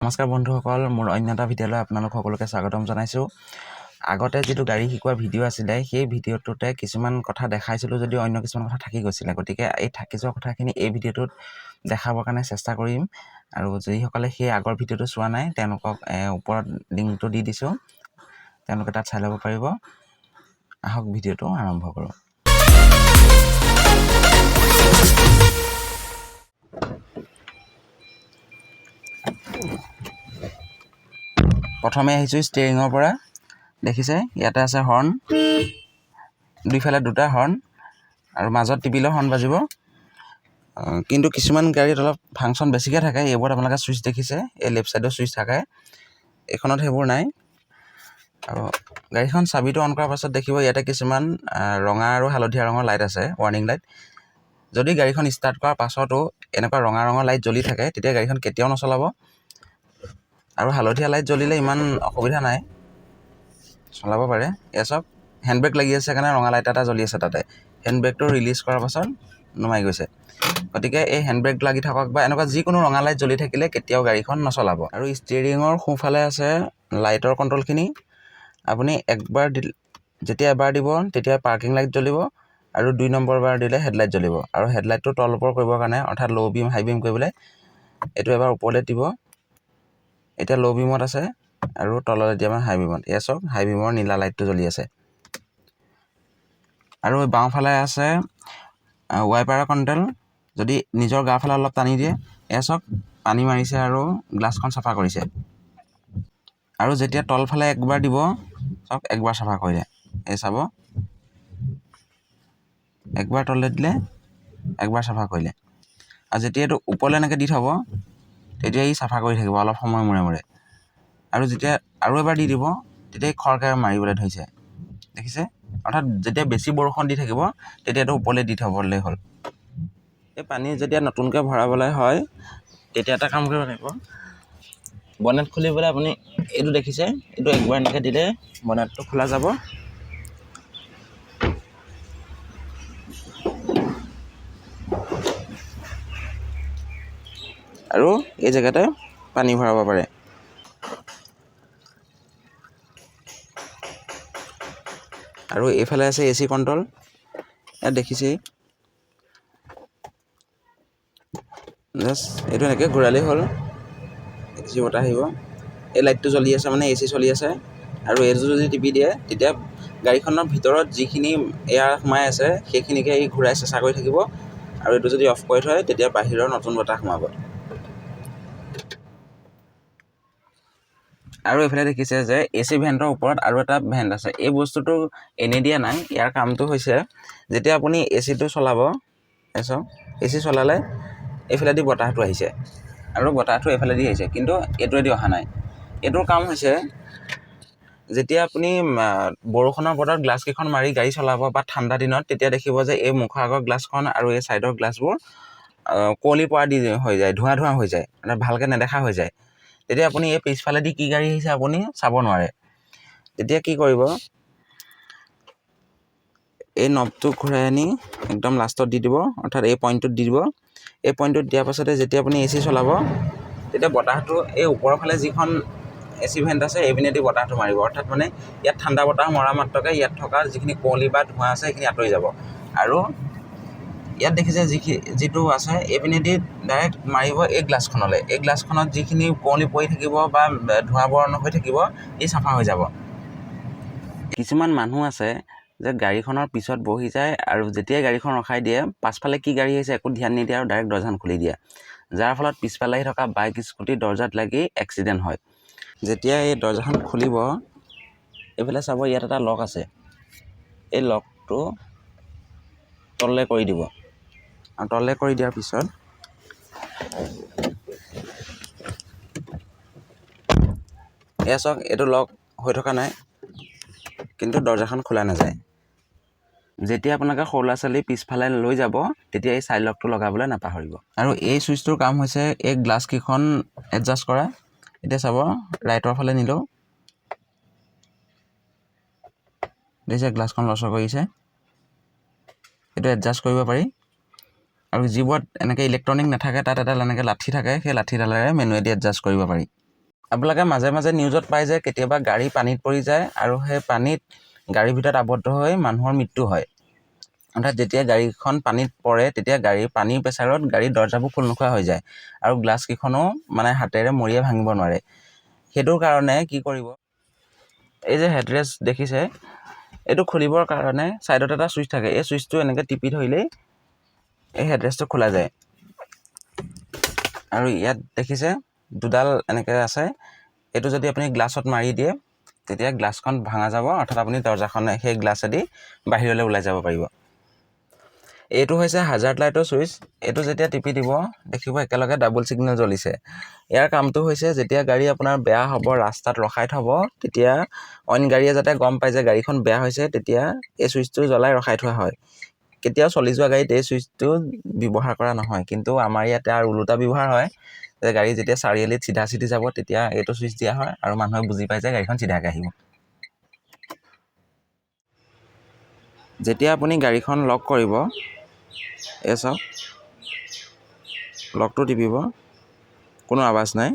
নমস্কাৰ বন্ধুসকল, মোৰ অন্য এটা ভিডিঅ'লৈ আপোনালোক সকলোকে স্বাগতম জনাইছোঁ। আগতে যিটো গাড়ী শিকোৱা ভিডিঅ' আছিলে, সেই ভিডিঅ'টোতে কিছুমান কথা দেখাইছিলোঁ যদিও অন্য কিছুমান কথা থাকি গৈছিলে। গতিকে এই থাকি যোৱা কথাখিনি এই ভিডিঅ'টোত দেখাবৰ কাৰণে চেষ্টা কৰিম। আৰু যিসকলে সেই আগৰ ভিডিঅ'টো চোৱা নাই, তেওঁলোকক ওপৰত লিংকটো দি দিছোঁ, তেওঁলোকে তাত চাই ল'ব পাৰিব। আহক, ভিডিঅ'টো আৰম্ভ কৰোঁ। প্ৰথমে আহিছোঁ ষ্টেৰিঙৰ পৰা। দেখিছে, ইয়াতে আছে হৰ্ণ, দুইফালে দুটা হৰ্ণ আৰু মাজত টিপিলেও হৰ্ণ বাজিব। কিন্তু কিছুমান গাড়ীত অলপ ফাংচন বেছিকৈ থাকে। এইবোৰত আপোনালোকে ছুইচ দেখিছে, এই লেফ্ট ছাইডৰ ছুইচ থাকে, এইখনত সেইবোৰ নাই। আৰু গাড়ীখন চাবিটো অন কৰাৰ পাছত দেখিব ইয়াতে কিছুমান ৰঙা আৰু হালধীয়া ৰঙৰ লাইট আছে, ৱাৰ্ণিং লাইট। যদি গাড়ীখন ষ্টাৰ্ট কৰাৰ পাছতো এনেকুৱা ৰঙা ৰঙৰ লাইট জ্বলি থাকে, তেতিয়া গাড়ীখন কেতিয়াও নচলাব। আৰু হালধীয়া লাইট জ্বলিলে ইমান অসুবিধা নাই, চলাব পাৰে। এয়া চাওক, হেণ্ড ব্ৰেক লাগি আছে কাৰণে ৰঙা লাইট এটা জ্বলি আছে তাতে। হেণ্ড ব্ৰেকটো ৰিলিজ কৰাৰ পাছত নুমাই গৈছে। গতিকে এই হেণ্ড ব্ৰেক লাগি থাকক বা এনেকুৱা যিকোনো ৰঙা লাইট জ্বলি থাকিলে কেতিয়াও গাড়ীখন নচলাব। আৰু ষ্টিয়েৰিঙৰ সোঁফালে আছে লাইটৰ কণ্ট্ৰলখিনি। আপুনি একবাৰ যেতিয়া এবাৰ দিব, তেতিয়া পাৰ্কিং লাইট জ্বলিব আৰু 2 নম্বৰ বাৰ দিলে হেডলাইট জ্বলিব। আৰু হেডলাইটটো তল ওপৰ কৰিবৰ কাৰণে, অৰ্থাৎ ল' বিম হাই বিম কৰিবলৈ এইটো এবাৰ ওপৰলৈ দিব। এতিয়া ল' বিমত আছে আৰু তলত এতিয়া আমাৰ হাই বিমত। এয়া চাওক, হাই বিমৰ নীলা লাইটটো জ্বলি আছে। আৰু বাওঁফালে আছে ৱাইপাৰৰ কণ্ট্ৰল। যদি নিজৰ গাৰ ফালে অলপ টানি দিয়ে, এয়া চাওক, পানী মাৰিছে আৰু গ্লাছখন চাফা কৰিছে। আৰু যেতিয়া তলফালে একবাৰ দিব, চাওক, একবাৰ চাফা কৰিলে। এই চাব, একবাৰ তললৈ দিলে একবাৰ চাফা কৰিলে। আৰু যেতিয়া এইটো ওপৰলৈ এনেকৈ দি থ'ব, তেতিয়া ই চাফা কৰি থাকিব অলপ সময় মূৰে মূৰে। আৰু যেতিয়া আৰু এবাৰ দি দিব, তেতিয়া ই খৰকৈ মাৰিবলৈ ধৰিছে, দেখিছে। অৰ্থাৎ যেতিয়া বেছি বৰষুণ দি থাকিব, তেতিয়া এইটো ওপৰলৈ দি থ'বলৈ হ'ল। এই পানী যেতিয়া নতুনকৈ ভৰাবলৈ হয়, তেতিয়া এটা কাম কৰিব লাগিব। বনেট খুলিবলৈ আপুনি এইটো দেখিছে, এইটো একবাৰ এনেকৈ দিলে বনেটটো খোলা যাব। আৰু এই জেগাতে পানী ভৰাব পাৰে। আৰু এইফালে আছে এ চি কণ্ট্ৰল, ইয়াত দেখিছেই। জাষ্ট এইটো এনেকৈ ঘূৰালেই হ'ল, এ চি বতাহ আহিব। এই লাইটটো জ্বলি আছে মানে এ চি চলি আছে। আৰু এইটো যদি টিপি দিয়ে, তেতিয়া গাড়ীখনৰ ভিতৰত যিখিনি এয়াৰ সোমাই আছে, সেইখিনিকে ই ঘূৰাই চেঁচা কৰি থাকিব। আৰু এইটো যদি অফ কৰি থয়, তেতিয়া বাহিৰৰ নতুন বতাহ সোমাব। আৰু এইফালে দেখিছে যে এ চি ভেণ্টৰ ওপৰত আৰু এটা ভেণ্ট আছে। এই বস্তুটো এনেই দিয়া নাই। ইয়াৰ কামটো হৈছে, যেতিয়া আপুনি এ চিটো চলাব, এই চাওক, এ চি চলালে এইফালেদি বতাহটো আহিছে আৰু বতাহটো এইফালেদি আহিছে, কিন্তু এইটোৱেদি অহা নাই। এইটোৰ কাম হৈছে, যেতিয়া আপুনি বৰষুণৰ বতৰত গ্লাছকেইখন মাৰি গাড়ী চলাব বা ঠাণ্ডা দিনত, তেতিয়া দেখিব যে এই মুখৰ আগৰ গ্লাছখন আৰু এই ছাইডৰ গ্লাছবোৰ কুঁৱলী পৰা দি হৈ যায়, ধোঁৱা ধোঁৱা হৈ যায়, মানে ভালকৈ নেদেখা হৈ যায়। তেতিয়া আপুনি এই পিছফালেদি কি গাড়ী আহিছে আপুনি চাব নোৱাৰে। তেতিয়া কি কৰিব? এই নবটো ঘূৰাই আনি একদম লাষ্টত দি দিব, অৰ্থাৎ এই পইণ্টটোত দি দিব। এই পইণ্টটোত দিয়াৰ পাছতে যেতিয়া আপুনি এ চি চলাব, তেতিয়া বতাহটো এই ওপৰৰ ফালে যিখন এ চি ভেণ্ট আছে, এইপিনেদি বতাহটো মাৰিব। অৰ্থাৎ মানে ইয়াত ঠাণ্ডা বতাহ মৰা মাত্ৰকে ইয়াত থকা যিখিনি কুঁৱলী বা ধোঁৱা আছে, সেইখিনি আঁতৰি যাব। আৰু ইয়াত দেখিছে যিখিনি যিটো আছে, এইপিনেদি ডাইৰেক্ট মাৰিব এই গ্লাছখনলৈ। এই গ্লাছখনত যিখিনি কুঁৱলী পৰি থাকিব বা ধোঁৱা বৰণ হৈ থাকিব, ই চাফা হৈ যাব। কিছুমান মানুহ আছে যে গাড়ীখনৰ পিছত বহি যায় আৰু যেতিয়াই গাড়ীখন ৰখাই দিয়ে, পাছফালে কি গাড়ী আহিছে একো ধ্যান নিদিয়ে আৰু ডাইৰেক্ট দৰ্জাখন খুলি দিয়ে, যাৰ ফলত পিছফালে আহি থকা বাইক, স্কুটি দৰ্জাত লাগি এক্সিডেণ্ট হয়। যেতিয়া এই দৰ্জাখন খুলিব, এইফালে চাব, ইয়াত এটা লক আছে। এই লকটো তললৈ কৰি দিব আৰু তললৈ কৰি দিয়াৰ পিছত এয়া চাওক, এইটো লক হৈ থকা নাই, কিন্তু দৰ্জাখন খোলা নাযায়। যেতিয়া আপোনালোকে সৰু ল'ৰা ছোৱালী পিছফালে লৈ যাব, তেতিয়া এই চাইড লকটো লগাবলৈ নাপাহৰিব। আৰু এই চুইচটোৰ কাম হৈছে এই গ্লাছকেইখন এডজাষ্ট কৰা। এতিয়া চাব, ৰাইটৰ ফালে নিলেও দেখিছে গ্লাছখন লৰচৰ কৰিছে। এইটো এডজাষ্ট কৰিব পাৰি। আৰু যিবোৰত এনেকৈ ইলেক্ট্ৰনিক নাথাকে, তাত এডাল এনেকৈ লাঠি থাকে, সেই লাঠিডালেৰে মেনুৱেলি এডজাষ্ট কৰিব পাৰি। আপোনালোকে মাজে মাজে নিউজত পায় যে কেতিয়াবা গাড়ী পানীত পৰি যায় আৰু সেই পানীত গাড়ীৰ ভিতৰত আবদ্ধ হৈ মানুহৰ মৃত্যু হয়। অৰ্থাৎ যেতিয়া গাড়ীখন পানীত পৰে, তেতিয়া গাড়ীৰ পানীৰ প্ৰেছাৰত গাড়ীৰ দৰ্জাবোৰ খোল নোখোৱা হৈ যায় আৰু গ্লাছকেইখনো মানে হাতেৰে মৰিয়াই ভাঙিব নোৱাৰে। সেইটোৰ কাৰণে কি কৰিব? এই যে হেডৰেষ্ট দেখিছে, এইটো খুলিবৰ কাৰণে ছাইডত এটা ছুইচ থাকে। এই ছুইচটো এনেকৈ টিপি ধৰিলেই এই হেডৰেষ্টটো খোলা যায়। আৰু ইয়াত দেখিছে, দুডাল এনেকৈ আছে। এইটো যদি আপুনি গ্লাছত মাৰি দিয়ে, তেতিয়া গ্লাছখন ভাঙা যাব, অৰ্থাৎ আপুনি দৰ্জাখনে সেই গ্লাছেদি বাহিৰলৈ ওলাই যাব পাৰিব। এইটো হৈছে হাজাৰ্ড লাইটৰ ছুইচ। এইটো যেতিয়া টিপি দিব, দেখিব একেলগে ডাবল ছিগনেল জ্বলিছে। ইয়াৰ কামটো হৈছে, যেতিয়া গাড়ী আপোনাৰ বেয়া হ'ব, ৰাস্তাত ৰখাই থ'ব, তেতিয়া অইন গাড়ীয়ে যাতে গম পায় যে গাড়ীখন বেয়া হৈছে, তেতিয়া এই ছুইচটো জ্বলাই ৰখাই থোৱা হয়। কেতিয়াও চলি যোৱা গাড়ীত এই ছুইচটো ব্যৱহাৰ কৰা নহয়। কিন্তু আমাৰ ইয়াত ইয়াৰ ওলোটা ব্যৱহাৰ হয় যে গাড়ী যেতিয়া চাৰিআলিত চিধা চিধি যাব, তেতিয়া এইটো ছুইচ দিয়া হয় আৰু মানুহে বুজি পায় যে গাড়ীখন চিধাকৈ আহিব। যেতিয়া আপুনি গাড়ীখন লক কৰিব, এই চাওক, লকটো টিপিব, কোনো আৱাজ নাই,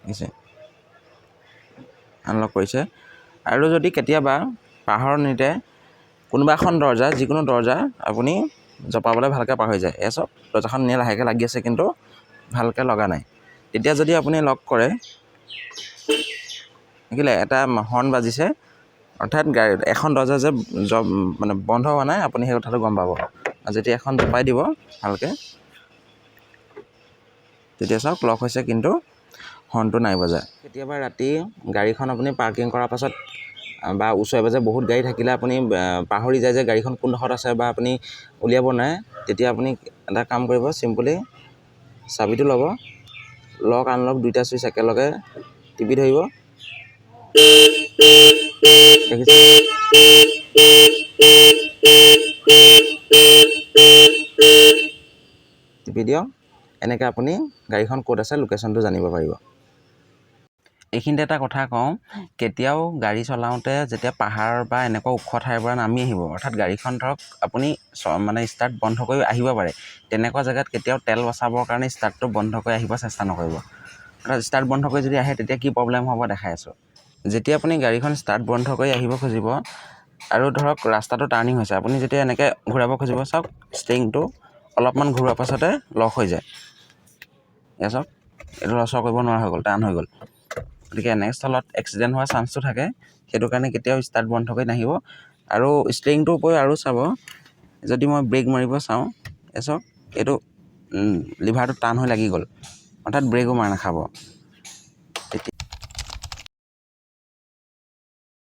দেখিছে, আনলক কৰিছে। আৰু যদি কেতিয়াবা পাহৰণিতে কোনোবা এখন দৰ্জা, যিকোনো দৰ্জা আপুনি জপাবলৈ ভালকৈ পাহৰি যায়, এই চাওক, দৰ্জাখন এনেই লাহেকৈ লাগি আছে কিন্তু ভালকৈ লগা নাই, তেতিয়া যদি আপুনি লক কৰে, দেখিলে এটা হৰ্ণ বাজিছে। অৰ্থাৎ গাড়ী এখন দৰ্জা যে মানে বন্ধ হোৱা নাই, আপুনি সেই কথাটো গম পাব। আৰু যেতিয়া এখন জপাই দিব ভালকৈ, তেতিয়া চাওক লক হৈছে কিন্তু হৰ্ণটো নাই বজা। কেতিয়াবা ৰাতি গাড়ীখন আপুনি পাৰ্কিং কৰাৰ পাছত বা ওচৰে পাজৰে বহুত গাড়ী থাকিলে আপুনি পাহৰি যায় যে গাড়ীখন কোনডোখৰত আছে বা আপুনি উলিয়াব নোৱাৰে, তেতিয়া আপুনি এটা কাম কৰিব, চিম্পলি চাবিটো ল'ব, লক আনলক দুইটা ছুইচ একেলগে টিপি ধৰিব। দেখিছে, টিপি দিয়ক। এনেকৈ আপুনি গাড়ীখন ক'ত আছে লোকেশ্যনটো জানিব পাৰিব। এইখিনিতে এটা কথা কওঁ, কেতিয়াও গাড়ী চলাওঁতে যেতিয়া পাহাৰ বা এনেকুৱা ওখ ঠাইৰ পৰা নামি আহিব, অৰ্থাৎ গাড়ীখন ধৰক আপুনি মানে ষ্টাৰ্ট বন্ধ কৰি আহিব পাৰে, তেনেকুৱা জেগাত কেতিয়াও তেল বচাবৰ কাৰণে ষ্টাৰ্টটো বন্ধ কৰি আহিব চেষ্টা নকৰিব। অৰ্থাৎ ষ্টাৰ্ট বন্ধ কৰি যদি আহে, তেতিয়া কি প্ৰব্লেম হ'ব দেখাই আছোঁ। যেতিয়া আপুনি গাড়ীখন ষ্টাৰ্ট বন্ধ কৰি আহিব খুজিব আৰু ধৰক ৰাস্তাটো টাৰ্ণিং হৈছে, আপুনি যেতিয়া এনেকৈ ঘূৰাব খুজিব, চাওক, ষ্টেৰিংটো অলপমান ঘূৰোৱাৰ পাছতে লক হৈ যায়। এয়া চাওক, এইটো লৰচৰ কৰিব নোৱাৰা হৈ গ'ল, টান হৈ গ'ল। গতিকে এনে স্থলত এক্সিডেণ্ট হোৱাৰ চান্সটো থাকে। সেইটো কাৰণে কেতিয়াও ষ্টাৰ্ট বন্ধ কৰি নাহিব। আৰু ষ্টেৰিংটোৰ উপৰিও আৰু চাব, যদি মই ব্ৰেক মাৰিব চাওঁ, এই চাওক, এইটো লিভাৰটো টান হৈ লাগি গ'ল, অৰ্থাৎ ব্ৰেকো মাৰ নাখাব।